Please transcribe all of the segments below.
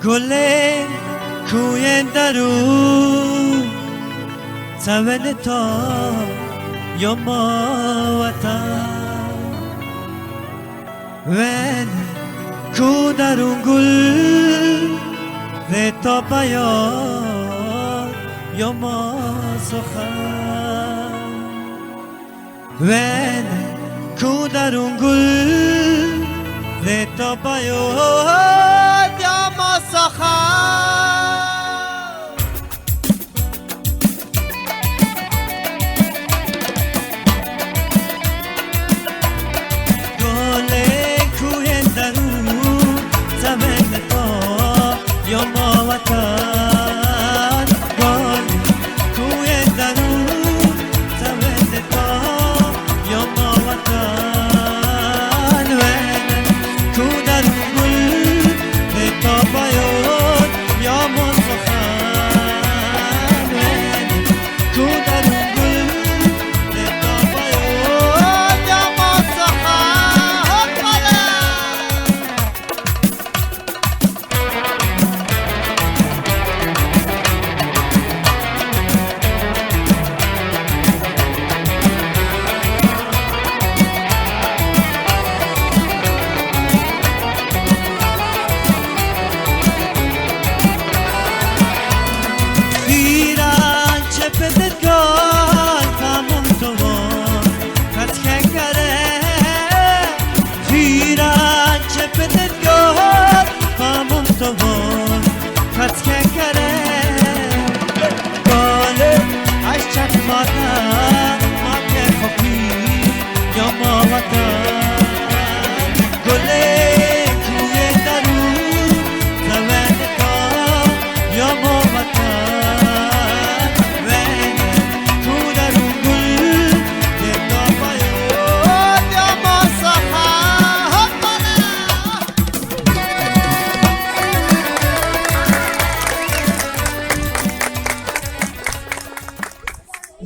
گل کوی درو تون تا یا ما وطن ون کو درون گل و تا بیان یا ما سخن ون کو درون گل و تا بیان یا ما سخن.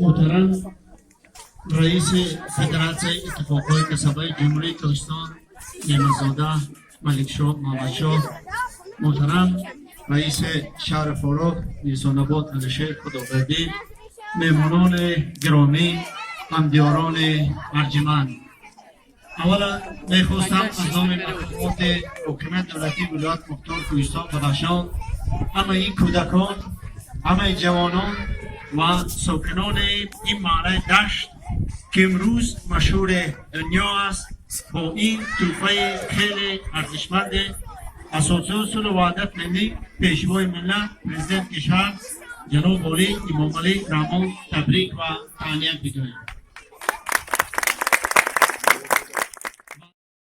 محترم رئیس فدراسیون اتفاقهای کسبه جمهوری تاجیکستان نعمتزاده ملکشاه محمدشاه، محترم رئیس شهر فاروق نیسان‌آباد علیشیر خداوردی، مهمانان گرامی، همدیاران ارجمند، اولا میخواستم از نام مقامات حکومت دولتی ولایت مختار کوهستان بدخشان همه این کودکان، همه جوانان و ساکنان این محله دشت که امروز مشهور دنیا است با این تحفه خیلی ارزشمند اساسیون صلح و وحدت ملی پیشوای ملت پرزیدنت کشور جناب عالی امام علی رحمان تبریک و تهنیت بگوییم.